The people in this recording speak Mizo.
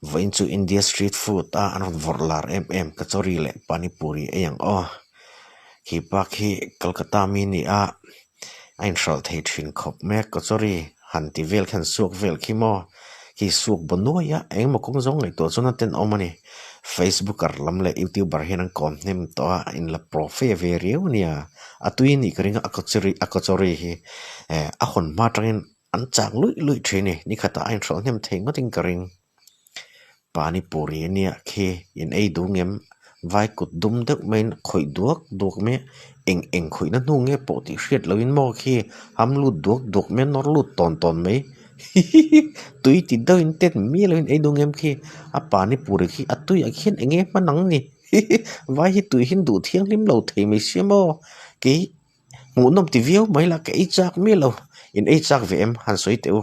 Vawiin chu India street food a an rawn vawrh lar em em kachori leh pani puri ei ang aw. Khi pa khi Kolkata mi a ni a, a inhralh thei thin khawp mai a kachori han ti vel khi han suak vel khi maw khi suak baw nuai a engemaw kawng zawng ngaihtuah chuan a tenawm a ni. Facebooker lam leh youtuber hian an kawm hnem tawh a, a inla profe ve riau a nia. A tui a nih ka ring a, a kachori a kachori hi eh a hawn hma atangin An chak luih luih thin a ni. Nikhatah a inhralh hnem thei ngawtin ka ring. Pani puri a nia khi in ei duh ngem vai kut dum deuh maiin khawih duak duak mai a, eng eng khawihna hnu nge pawh tih hriat lohin maw khi ham lut duak duak mai a nawr lut tawn tawn mai hihihi tui ti deuhin tet miah loin ei duh ngem khi a pani puri khi a tuiah khian eng nge hman ang ni hihi vai hi tui hian duh thianghlim lo thei mai sia maw kei. Hmuhnawm ti viau mai la, ka ei chak miah lo. In ei chak ve em? Han sawi teh u.